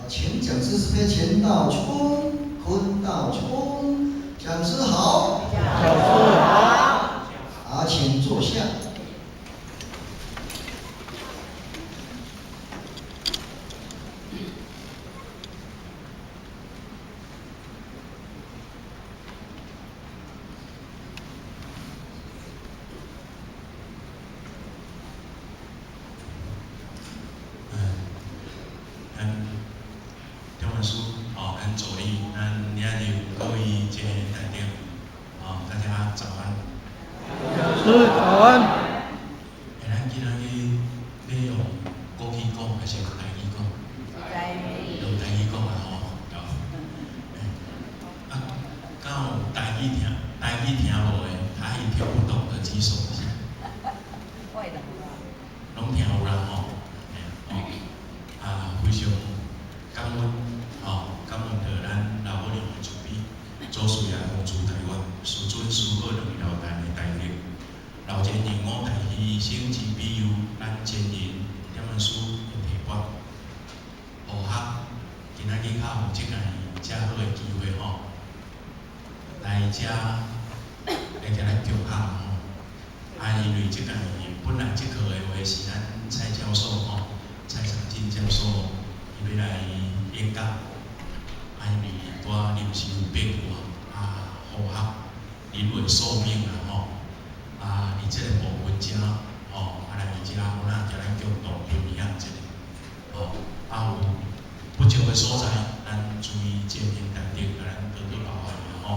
請講師慈悲錢道聰、坤道聰，講師好。講師好。好，請坐下。咱中文書哦，咱助理，咱今日各位這個台頂，哦，大家早安。講師早安。欸，咱今仔日欲用國語講，還是用台語講？台語。用台語講啊吼，欸，啊，敢有台語聽，台語聽無的，台語聽不懂的舉手一下。攏聽有啦吼，欸，哦，啊，非常感恩，吼，感恩著咱老母娘的慈悲，祖師爺風慈台灣，師尊師好兩位老大的大德，老前人五大犧牲之庇佑，咱前人點文師的提拔，護學，今仔日較有這個遮好的機會吼，來遮來遮來共學吼，啊，因為這個本來這課的話是咱蔡教授吼，蔡長進教授伊欲來演講，啊，因為拄仔臨時有變故啊，護學臨危受命啦吼，啊，佇這個部分遮吼，啊來遮好咱共咱共同分享一下，吼，啊有不足的所在，咱注意建言大德，共咱多多包涵啦吼。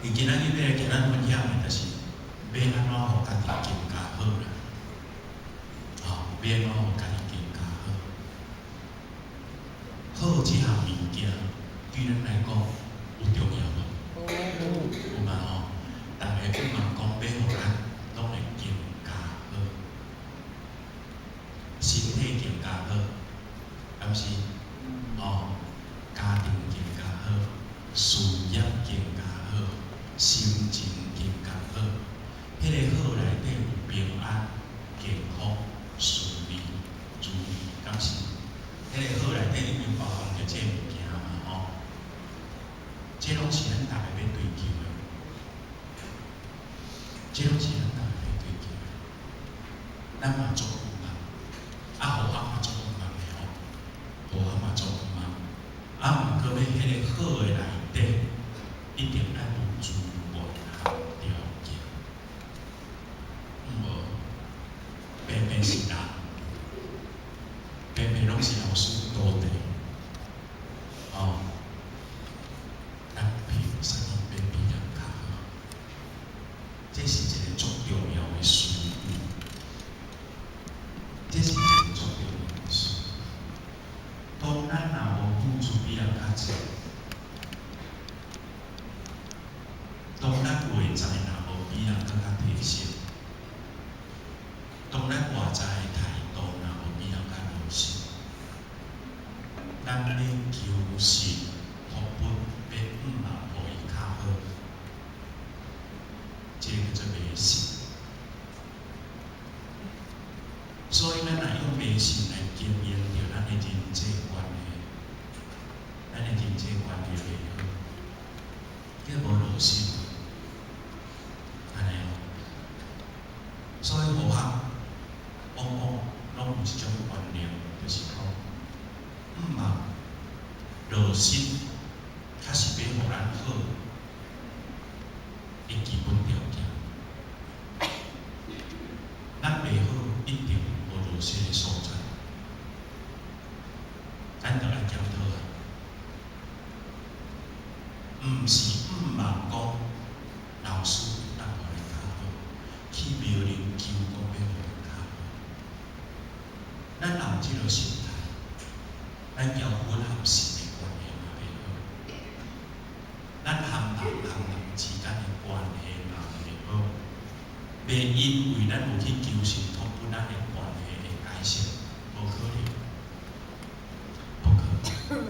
伊今仔日欲來共咱分享的，就是欲按怎予家己更加好啦，吼，欲按怎予家己更加好。好這項物件對咱來講有重要無？有嘛吼？逐个向望講欲予咱攏會更加好，身體更加好，敢是？吼，家庭更加好，事業更加好，心情更加好。彼個好內底有平安、健康、順利、如意，敢是？彼個好內底已經包含著這物件嘛吼？這攏是咱逐个欲追求的，這攏是咱逐个欲追求的。咱嘛足向望，啊，護學嘛足向望的吼，護學嘛足向望。啊，毋過欲彼個好的內底，一定愛有資源和條件，毋無平平是人，平平攏是老師徒弟，吼。咱憑啥物欲比人較好？這是一個足重要的思維，這是一個足重要的思維。當咱若無付出比人較濟，當咱外在若無比人閣較提升，當咱外在的態度若無比人較熱心，咱欲求神託本，欲向望予伊較好，這個叫做迷信。所以，咱若用迷信來經營著咱的人際關係，咱的人際關係袂好，叫無落心，按呢哦。所以，護學往往攏有一種觀念，就是講，向望落心，較是欲予咱好的基本條件。咱袂好，一定無落心的所在，咱著愛檢討啊。毋是向望講老師會當予咱較好，去廟裡求講欲予咱較好。咱若有這個心態，咱交佛和神的關係嘛袂好，咱和人和人之間的關係嘛袂好，袂因為咱有去求神託本，咱的關係會改善，無可能，無可能。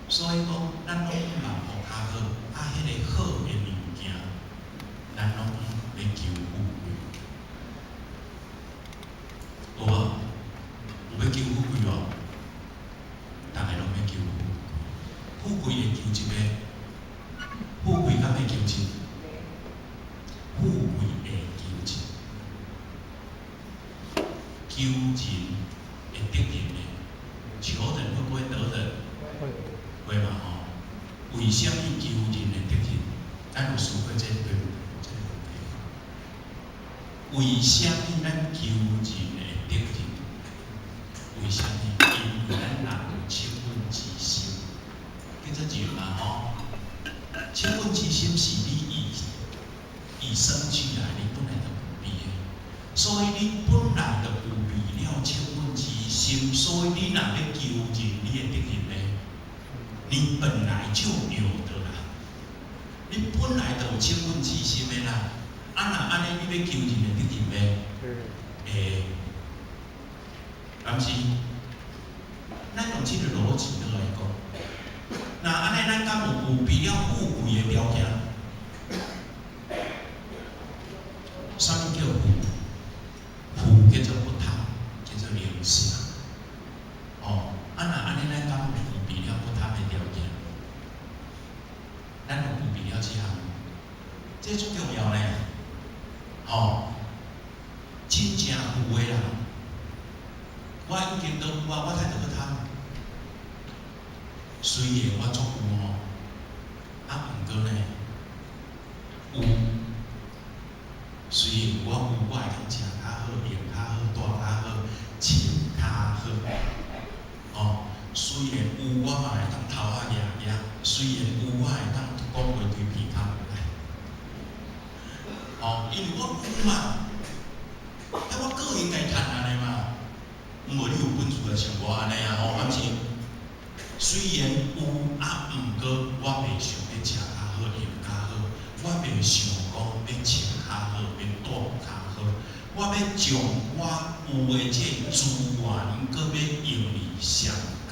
所以講，咱攏向望予較好，啊，彼個好的物件，咱攏欲求富貴，有無？有欲求富貴無？求人會得人的，求人會不會得人？會。會嘛吼？為啥物求人會得人？咱有思過這個這個問題？為啥物咱求人會得人？為啥物？因為咱人有惻隱之心，叫做仁嘛吼。惻隱之心是你與生俱來，你本來就具備的，所以你本來就具備了惻隱之心，所以你若欲求仁，你會得仁的。你本來就有的啦，你本來就有惻隱之心的啦。啊，若按呢，你欲求仁會得仁袂？會。敢是？咱用這個邏輯來講，若按呢，咱敢有具備了富貴的條件？啥物叫富？富叫做不貪，叫做靈性。哦，啊若按呢，咱敢有具備了不貪的條件？咱有具備了這項，這足重要呢。吼，真正富的人，我已經都有啊，我態度閣貪。雖然我足有吼，啊，毋過呢，有。雖然我有，我會當食較好，用較好，住較好，穿較好。哦，雖然有，我嘛會當頭殼額額。雖然有，我會當講話對鼻孔來。哦，因為我有嘛，啊，我閣應該趁按呢嘛。毋過你有本事就像我按呢啊，吼，敢是？雖然有啊，毋過我袂想欲食較好，用較好，我袂想講欲穿較好，欲住較好，我欲將我有的這個資源，閣欲用佇上蓋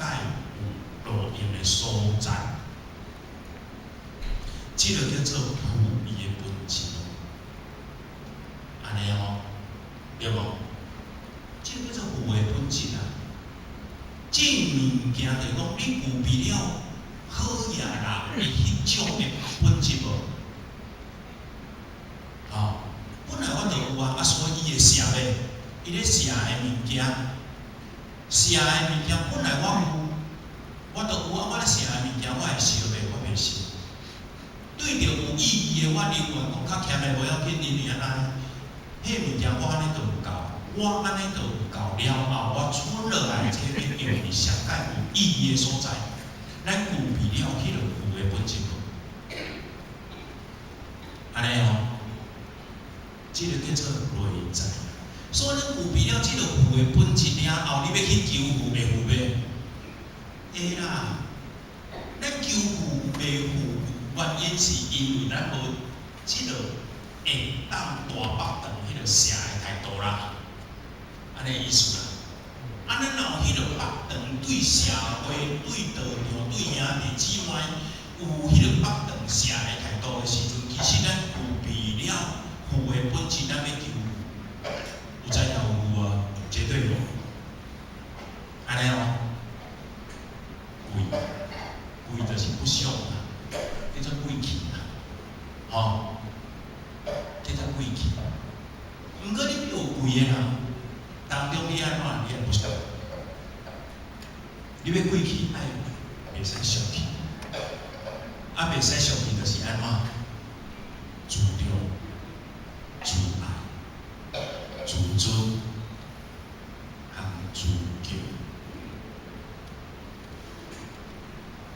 有路用的所在，這個叫做富伊的本質。按呢哦，對無？這個叫做富的本質啊。這物件就是講，你具備了好野人的彼種的本質無？吼，本來我就有啊，啊，所以伊會攝的，伊咧攝的物件，攝的物件本來我有，我就有啊，我咧攝的物件我會燒袂？我袂燒。對著有意義的，我寧願講較儉的無要緊，因為按呢，彼物件我按呢就有夠，我按呢就有夠了後，我剩落來這欲用佇上蓋有意義的所在，咱具備了彼個富的本質無？按呢哦，這個叫做內在。所以咱具備了這個富的本質了後，你欲去求富會富袂？會啦。咱求富袂富，原因是因為咱無這個會當大腹腸彼個捨的態度啦。按呢意思啦。啊，咱若有彼個腹腸對社會、對道場、對兄弟姊妹有彼個腹腸捨的態度的時陣，其實咱具備了富的本質，咱欲求富，有知影有富啊？絕對有。按呢哦，貴，貴就是不俗啦，叫做貴氣啦，吼，叫做貴氣。毋過你有貴的人，當中你按怎？你愛不俗？你欲貴氣，愛袂使俗氣。啊，袂使俗氣就是按怎？自重、自愛、自尊、和自強。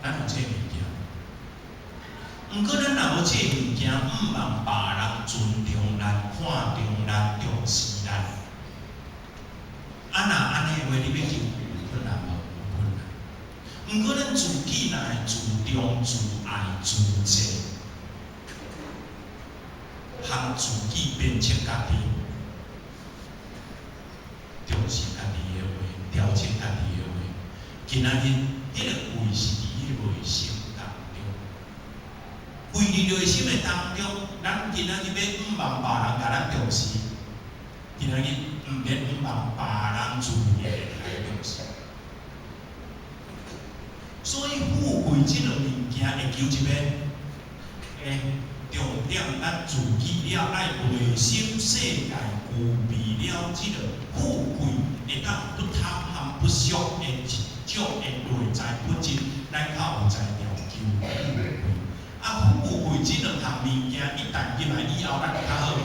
咱有這物件，毋過咱若無這物件，毋望別人尊重咱、看重咱、重視咱。啊，若按呢的話，你欲求有困難無？有困難。毋過咱自己若會自重、自愛、自制，和自己鞭策家己，重視家己的話，調整家己的話，今仔日彼個貴是佇彼個內心當中，貴佇內心的當中，咱今仔日欲毋望別人共咱重視，今仔日毋免毋望別人自然來重視。所以富貴這個物件會求一個，重點點，咱自己了愛內心世界具備了這個富貴，會當不貪和不俗的一種的內在本質，咱較有才調求富貴。啊，富貴這兩項物件一旦入來以後，咱會較好無？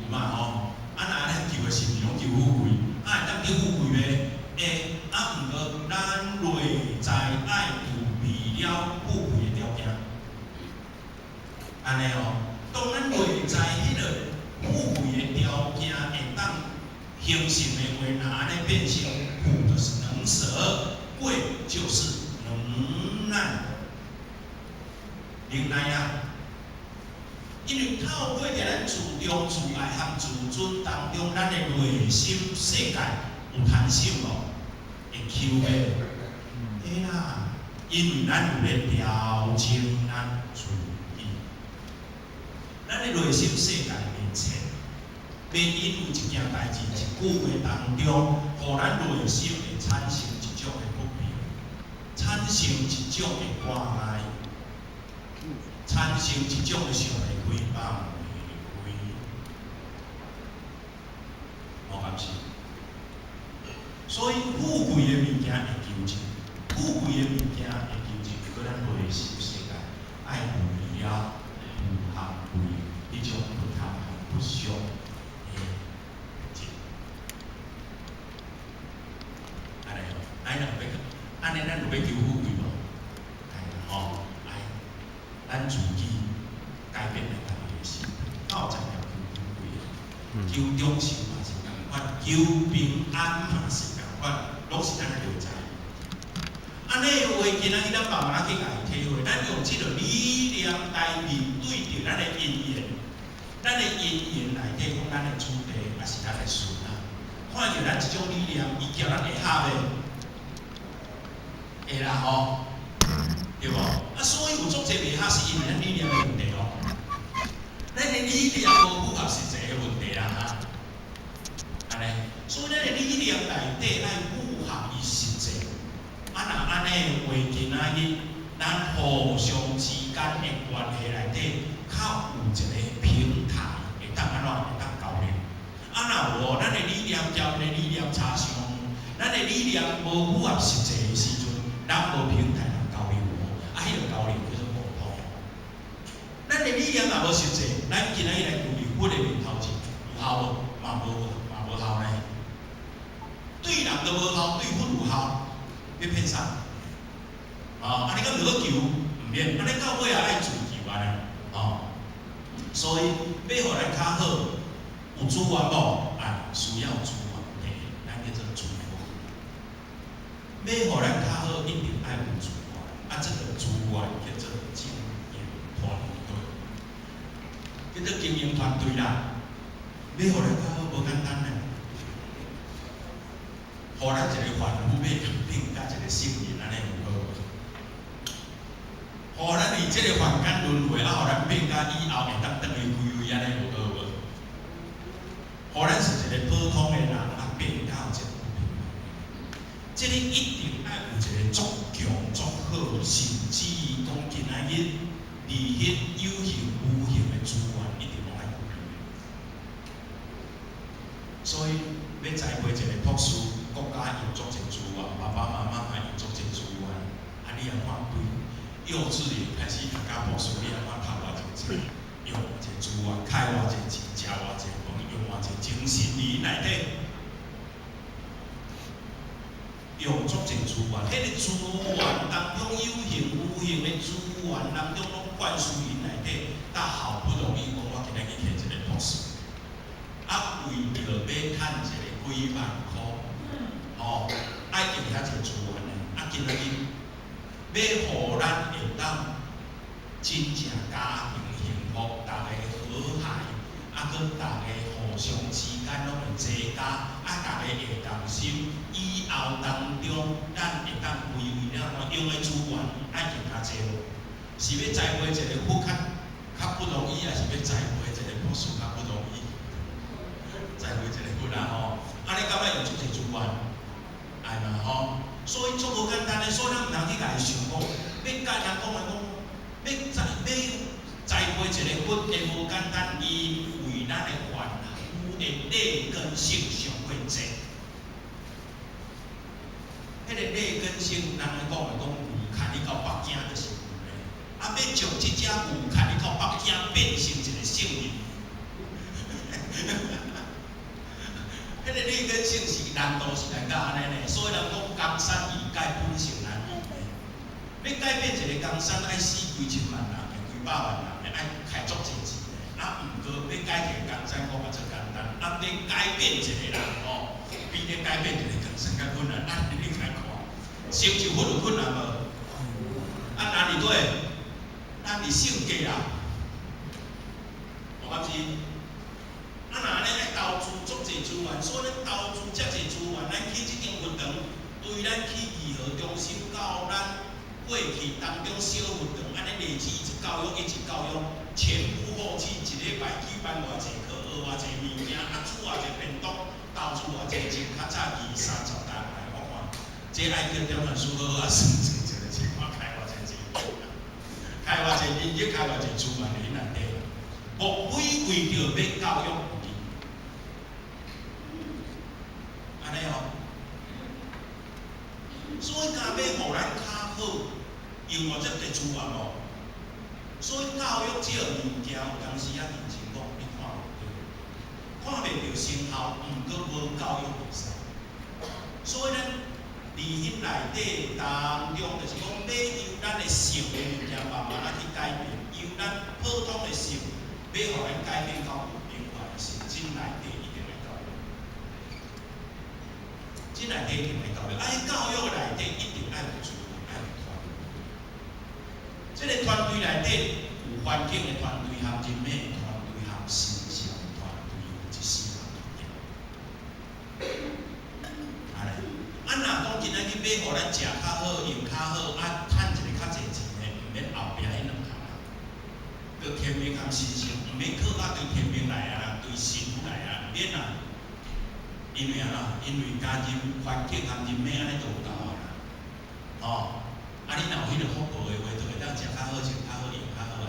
有嘛吼？啊，若按呢求的是毋是攏求富貴？啊，會當得富貴袂？會，啊，毋過咱內在愛具備了富貴的條件。按呢哦，當咱內在彼個富貴的條件會當形成的話，若按呢變成富就是能捨，貴就是能耐，能耐啊！因為透過佇咱自重、自愛和自尊當中，咱的內心世界有彈性無？會 Q 袂？會啦，因為咱有咧調整咱自己，咱的內心世界袂切，袂因為一件代誌、一句話當中，予咱內心會產生一種的不平，產生一種的掛礙，產生一種的想袂開、放袂開，無敢是？所以富貴的物件會求真，富貴的物件會求真，閣咱內心世界愛具備了富和貴彼種不貪不俗的質。按呢吼，按呢欲，按呢咱有欲求富貴無？愛啦吼，愛，咱自己改變咱家己的心態，較有才調求富貴的，求長壽嘛是仝款，求平安嘛是仝款，攏是咱的內在。按呢話，今仔日咱慢慢仔去共伊體會，咱用這個理念來面對著咱的因緣，咱的因緣內底講咱的主題，也是咱的孫仔。看著咱這種理念，伊叫咱會合袂？會啦吼，對無？啊，所以有足濟袂合，是因為咱理念的問題哦。咱的理念無符合實際的問題啦哈。按呢，所以咱的理念內底愛符合伊實際。啊，若按呢話，今仔日咱互相之間的關係內底，較有一個平台會當按怎會當交流。啊，若無咱的理念佮𪜶的理念差傷，咱的理念無符合實際的時陣，咱無平台通交流無，啊，彼個交流叫做溝通。咱的理念若無實際，咱今仔日來求佇佛的面頭前，有效無？嘛無，嘛無效呢。對人都無效，對佛有效？欲騙啥？啊，按呢敢著閣求？毋免，按呢到尾也愛自求按呢，哦。所以欲予咱較好，有資源無？啊，需要資源的，咱叫做資源。欲予咱較好，一定愛有資源，啊，這個資源叫做經營團隊，叫做經營團隊啦。欲予咱較好，無簡單呢。予咱一個凡夫欲變甲一個聖人按呢有好無？予咱佇這個凡間輪迴，啊，予咱變甲以後會當轉去歸位按呢有好無？予咱是一個普通的人，啊，變到一個不平凡。這個一定愛有一個足強、足好，甚至於講今仔日佇彼有形、無形的資源，一定攏愛具備。所以欲栽培一個博士，國家用足濟資源，爸爸媽媽嘛用足濟資源，啊，你也看對幼稚園開始讀到博士，你也看讀偌濟錢，用偌濟資源，開偌濟錢，食偌濟飯，用偌濟精神佇內底，用足濟資源，彼個資源當中有形無形的資源當中攏灌輸𪜶內底，才好不容易講我今仔去摕一個博士，啊，為著欲趁一個幾萬箍，吼，愛用遐濟資源呢，啊，今仔日欲予咱會當真正家庭幸福，逐家和諧，啊，閣逐家互相之間攏會齊家，啊，逐家會同心，以後當中咱會當歸位了，用的資源愛更較濟無？是欲栽培一個佛較較不容易，抑是欲栽培一個博士較不容易？栽培一個佛啦吼，按呢敢愛用足濟資源？愛嘛吼，所以足無簡單的，所以咱毋通去共伊想講，欲佮人講來講，欲栽欲栽培批一个骨会無簡單，因為咱的凡夫的劣根性上過濟。彼個劣根性，人咧講的講，牛牽去到北京就是牛咧。啊，欲將這隻牛牽去到北京變成一個聖人，彼個劣根性是難度是來到按呢呢，所以人講江山易改，本性難移。欲改變一個江山，愛死幾千萬人，幾百萬人，愛開足濟錢的。啊，毋過欲改一個江山，講嘛足簡單。啊，欲改變一個人吼，比咧改變一個江山較困難。啊，你來看，成就佛有困難無？啊，難佇佗？難佇性格啦，有敢是？啊，若按呢愛投資足濟資源，所以咱投資遮濟資源，咱起這間佛堂，對咱起義和中心到咱過去當中小佛堂，按呢累積一直教育，一直教育，前仆後繼，一禮拜舉辦偌濟課，學偌濟物件，啊煮偌濟便當，投資偌濟錢，較早二三十單來，我看，這愛叫點傳師好好啊算一個錢，看開偌濟錢，開偌濟人力，開偌濟資源佇內底，莫非為著欲教育家己，按呢哦。所以若欲予咱較好，用偌濟資源無？所以教育這個物件，有當時仔認真講，你看袂著，看袂著成效，毋過無教育袂使。所以咱佇彼內底當中，就是講欲由咱的性的物件慢慢仔去改變，由咱普通的性，欲予咱改變到有平凡的性，這內底一定愛教育。這內底一定愛教育，啊，彼教育內底一定愛有資源，愛有團隊。這個團隊內底有環境的團隊，含人脈的團隊，含形象的團隊，有一世人物件。按呢，啊，若講今仔日欲予咱食較好、用較好，啊，趁一个較濟錢的，毋免後壁彼兩項啊。閣天命含神聖，毋免靠啊對天命來啊，對神來啊，毋免啊。因為按怎？因為家人環境含人脈按呢就有夠啊啦。吼，啊你若有彼個福報的話，就會當食較好、穿較好、用較好啊。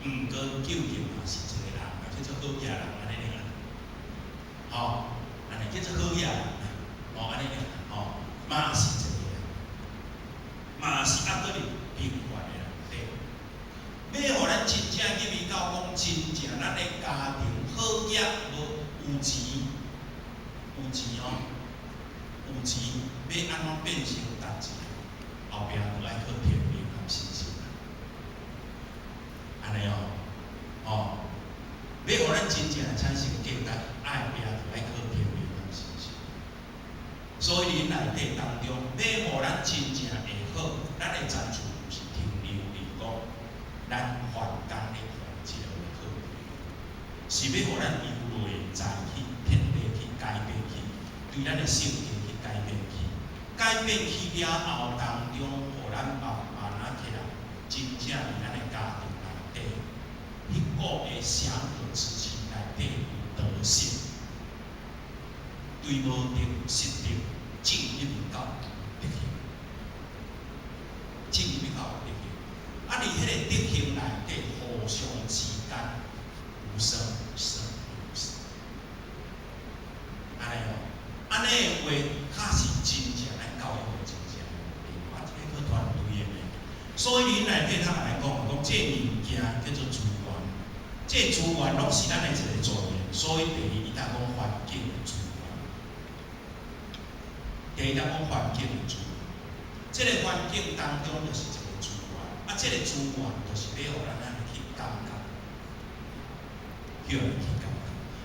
毋過究竟嘛是一個人，嘛叫做好額人按呢爾。吼，按呢叫做好額人，吼按呢爾，吼，嘛是一個人，嘛是猶閣佇平凡的人對。欲予咱真正入去到講真正咱的家庭好額無有錢，有錢哦，有錢欲按怎變成值錢？後壁就愛靠天命含神聖啦。按呢哦，吼，欲予咱真正產生價值，愛壁就愛靠天命含神聖。所以佇內底當中，欲予咱真正會好，咱的層次毋是停留佇講咱凡間的環境的好，是欲予咱由內在去徹底去改變去，對咱的性格去改變去，改變去了後當中，予咱慢慢仔起來，真正佇咱的家庭內底，彼個的祥和之氣內底有德性，對無德失德，進入到德行，進入到德行。啊，佇彼個德行內底，互相之間有生有死有死。按呢哦，按呢的話，較是真正咱教育的真正目的，啊，這個團隊的呢。所以佇內底，他來講，講這物件叫做資源，這資源攏是咱的一個資源，所以第二，伊當講環境的資源。第二當講環境的資源，這個環境當中就是一個資源，啊，這個資源就是欲予咱按呢去感覺，叫咱去感覺。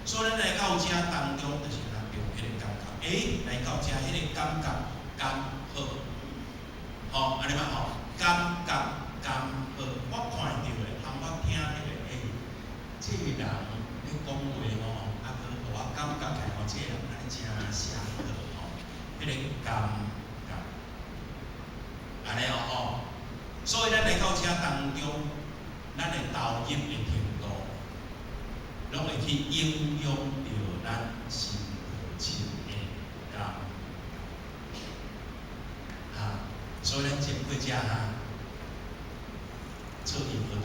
所以咱來到遮當中，就是咱用彼個感覺，欸，來到遮彼個感覺敢好，吼，按呢嘛吼，感覺敢好，我看著的，通我聽著的，欸，這個人咧講話吼，啊，閣予我感覺起來吼，這個人按呢誠祥和吼，彼個感覺，按呢哦吼，所以咱來到遮當中，咱的投入的程度，攏會去影響著咱心和心的感覺，哈，所以咱經過遮哈，做任何代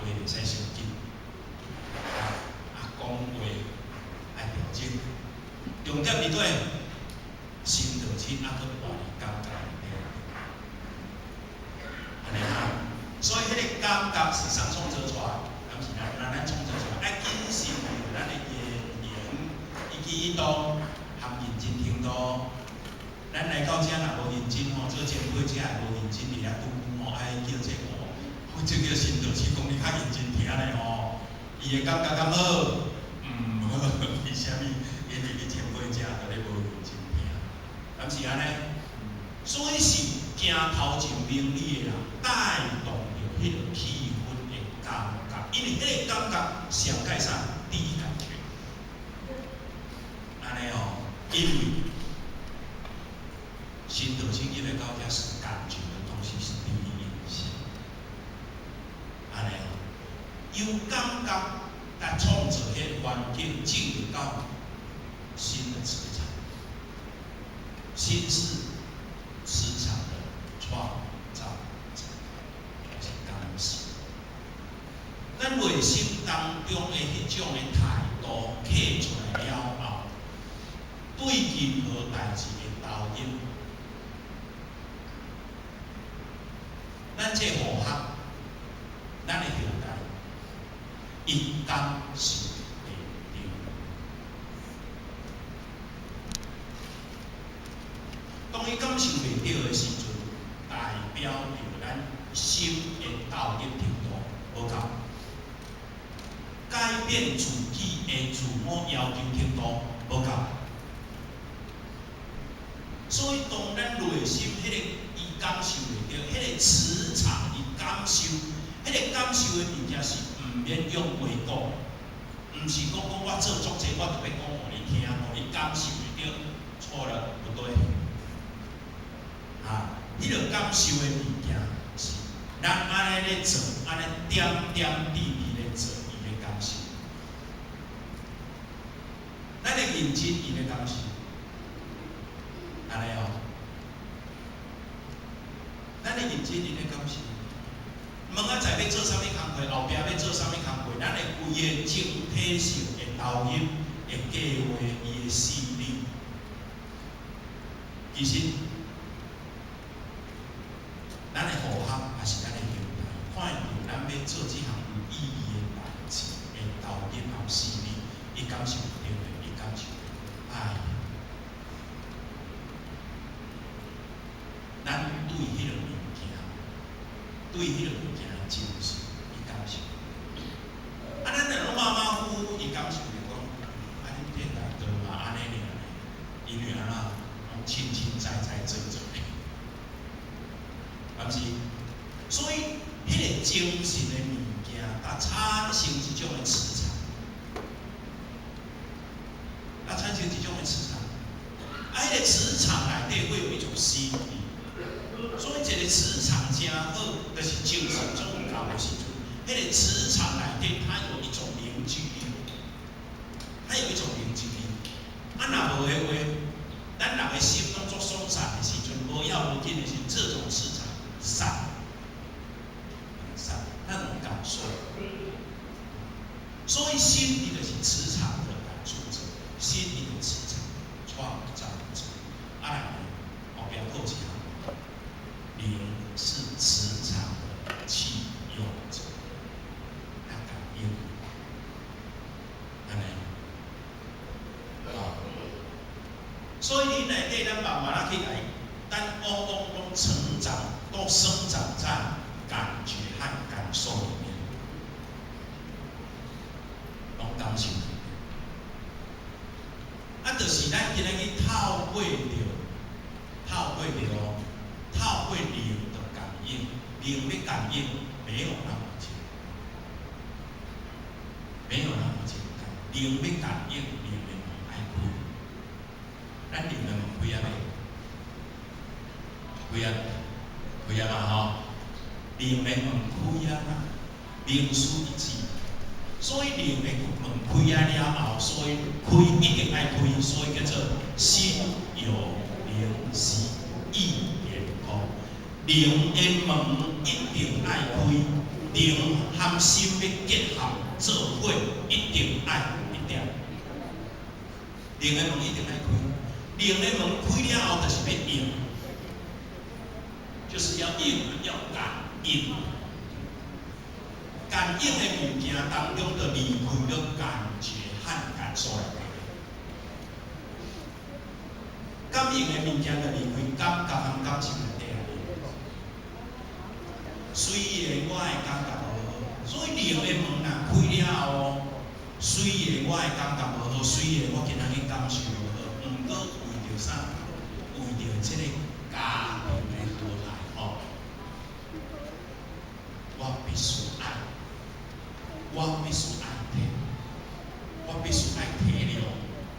袂使傷緊，啊，講話愛調整。重點佇佗，心著親，啊，閣活佇感覺內底，按呢哈。所以彼个感覺是啥創造出來，敢是咱創造出來？愛謹慎著咱的言行、一舉一動，含認真程度。咱來到遮若無認真吼，做前輩者也無認真佇遐拄吼，愛叫這個，這叫新導師講你較認真聽咧吼，伊會感覺較好？毋好，為啥物？因為你前輩者都咧無認真聽，敢是按呢？所以是行頭前明理的人，帶動著彼个氣氛的感覺，因為彼个感覺上蓋啥？第一感覺。按呢哦，因為新導師入來到遮是感覺的東西是第一印象，按呢哦，由感覺來創造彼个環境，進入到新的磁場，心是磁場的創造者，是感受。咱內心當中的彼種的態度，刻出來了後，對任何代誌的投入，咱這和合，咱的後代，伊感受袂著。當伊感受袂著的時陣，代表著咱心的投入程度無夠，改變自己的自我要求程度無夠。所以當咱內心彼个伊感受袂著，彼个磁場伊感受，彼个感受的物件是毋免用話講，毋是講講我做足濟，我著欲講予你聽，予你感受會著，錯了，不對。啊，彼个感受的物件是咱按呢咧做，按呢點點滴滴咧做，伊咧感受。咱的認真，伊咧感受。按呢哦，咱的認真，伊咧感受。明仔載欲做啥物工課，後壁欲做啥物工課，咱的規个整體性的投入，的計劃，伊的思慮，其實，咱的和合也是咱的形態，看著咱欲做這項有意義的代誌的投入和思慮，伊感受著的，伊感受著愛。咱對彼个物件，對彼個物件的精神，伊感受。啊，咱若攏馬馬虎虎，伊感受著講，啊，恁這代都嘛按呢爾呢，因為按怎，攏清清在在做做的，敢是？所以，彼个精神的物件，它產生一種的磁場，啊，產生一種的磁場，啊，彼个磁場內底會有一種吸引力。所以，一個磁場誠好，就是精神總有夠的時陣，彼个磁場內底，它有一種凝聚力，它有一種凝聚力。啊，若無的話，咱人的心攏足鬆散的時陣，無要無緊的時陣，這種磁場散，散那種感受。所以，心伊就是磁場的感觸者，心伊的磁場創造者。啊，來後壁閣有一項。靈是磁場的啟用者，來感應，按呢，啊，所以你內底咱慢慢仔起來，咱往往攏成長，都生長在感覺和感受裡面，攏感受。啊，就是咱今仔日透過著，透過著哦。透過靈的感應，靈的感應沒有那麼簡單，沒有那麼簡單。靈的感應，靈的門愛開，咱靈的門開啊未？開啊，開啊嘛吼！靈的門開啊嘛，靈思一致，所以靈的門開啊了後，所以開一定愛開，所以叫做心有靈犀一點通。靈的門一定愛開，靈和心欲結合做伙，一定愛一點。靈的門一定愛開，靈的門開了後，就是欲應，就是要應，要感應。感應的物件當中，就離開了感覺和感受來。感應的物件就離開感覺和感受來底。雖然我的感覺無好，所以靈的門若開了後，雖然我的感覺無好，雖然我今仔日感受無好，毋過為著啥？為著這个家庭的和諧吼，我必須愛，我必須愛體，我必須愛體諒，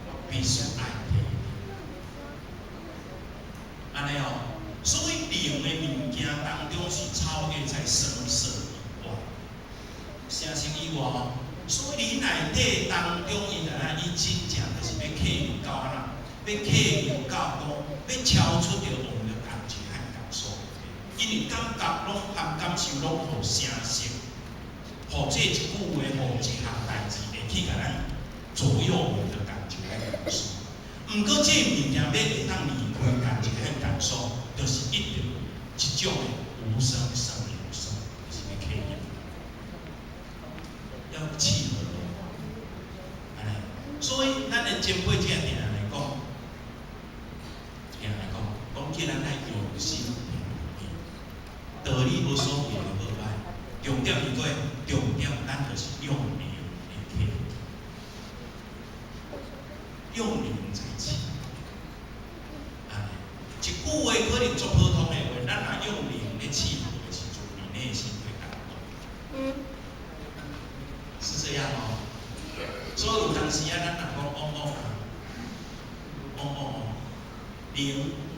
我必須愛體貼。按呢哦，所以靈的物件當中是超越在聲色以外，聲色以外哦。所以你內底當中，伊就按呢，伊真正就是欲契入到按怎，欲契入到講，欲超出著我們的感覺和感受。因為感覺攏和感受攏予聲色，予這一句話，予一項代誌會去共咱左右我們的感覺和感受。毋過這物件欲會當離開感覺和感受，就是一定一種的無聲勝有聲，就是欲契入，要契合。按呢，所以咱的前輩這定來講，定來講，講起咱愛用心聽，道理無所謂的好歹，重點是過，重點咱就是用靈來聽，用靈在契。按呢，一句話可能足普通的話，咱若用靈咧契合的時陣，你內心會感動。是這樣哦。所以有當時啊，咱若講往往啊，往往哦，靈欲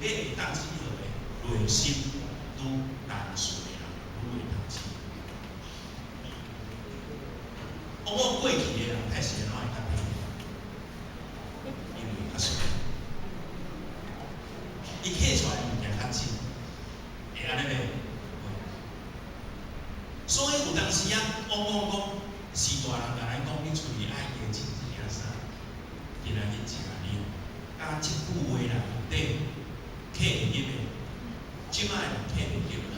會當契合的，內心愈單純的人，愈會當契合。往往過去的人，太是按怎會較體貼？因為較順，伊契出來的物件較真，會按呢袂？所以有當時啊，往往講是大人共咱講，你出去愛加穿一領衫，今仔日誠冷。啊，這句話內底契會入的，這擺人契袂入啦。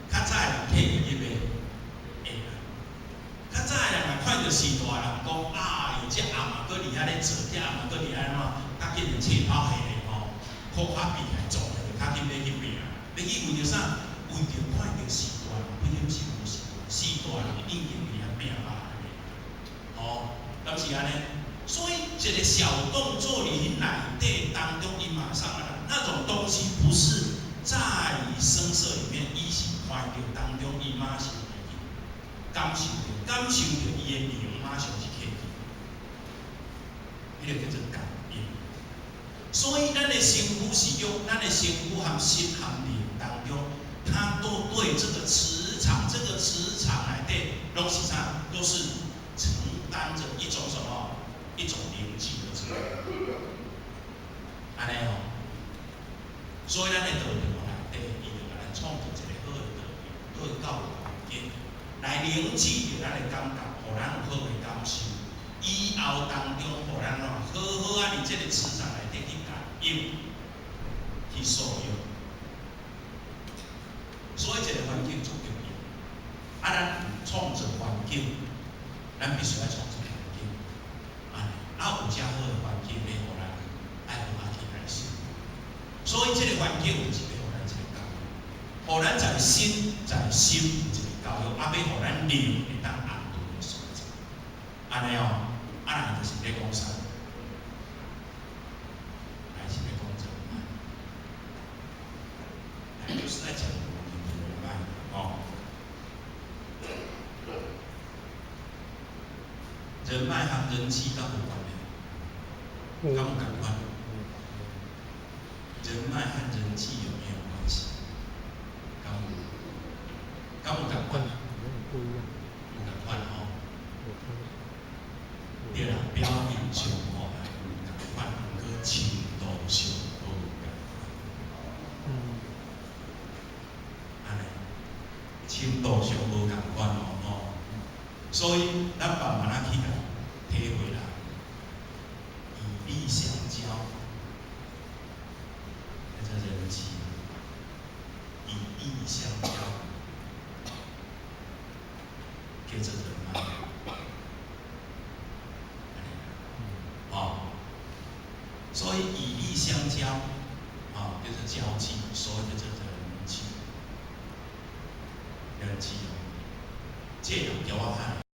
較早的人契會入的，會啦。較早的人若看著序大人講，哎喲，這暗嘛閣佇遐咧做，這暗嘛閣佇遐按怎，較緊的刺頭下咧吼，苦較比來做，較緊欲去拚。欲去為著啥？為著看著序大人，本身是無序，序大人已經佇遐拚啊按呢，吼，敢是按呢？所以一個小動作佇內底當中，伊馬上啊，那種東西不是在聲色裡面，伊是看著當中，伊馬上會去感受著，感受著伊的靈馬上是契機，彼個叫做感應。所以咱的身軀是用咱的身軀和心和靈當中，它都對這個磁場，這個磁場內底攏是啥？都是承擔著一種什麼？一種凝聚的作用。按呢哦，所以咱的道場內底，伊就共咱創造一個好的道場，好的教育環境，來凝聚著咱的感覺，予咱有好的感受。以後當中，予咱哦好好啊，佇這個磁場內底去感應，去受用。所以這個環境足重要。啊，咱創造環境，咱必須愛創造環境。啊，有遮好的環境，欲予咱愛好好去愛惜。所以這個環境有一個予咱一個教育，予咱在身在心有一個教育，啊，欲予咱靈會當安頓的所在。按呢哦，啊，來就是咧講啥？來是咧講人脈，來就是在講我們的人脈哦。人脈和人際敢有關係？敢有仝款？人脈和人際有沒有關係？敢有？敢有仝款？有仝款吼。對啦，表面上看來有仝款，毋過程度上無仝款。深度上無仝款哦吼。所以咱慢慢仔去共體會啦，以利相交，叫做人際，以義相交，叫做仁愛。哦，所以以利相交，啊，叫做交際，所以叫做人際，人際哦，這人叫我看。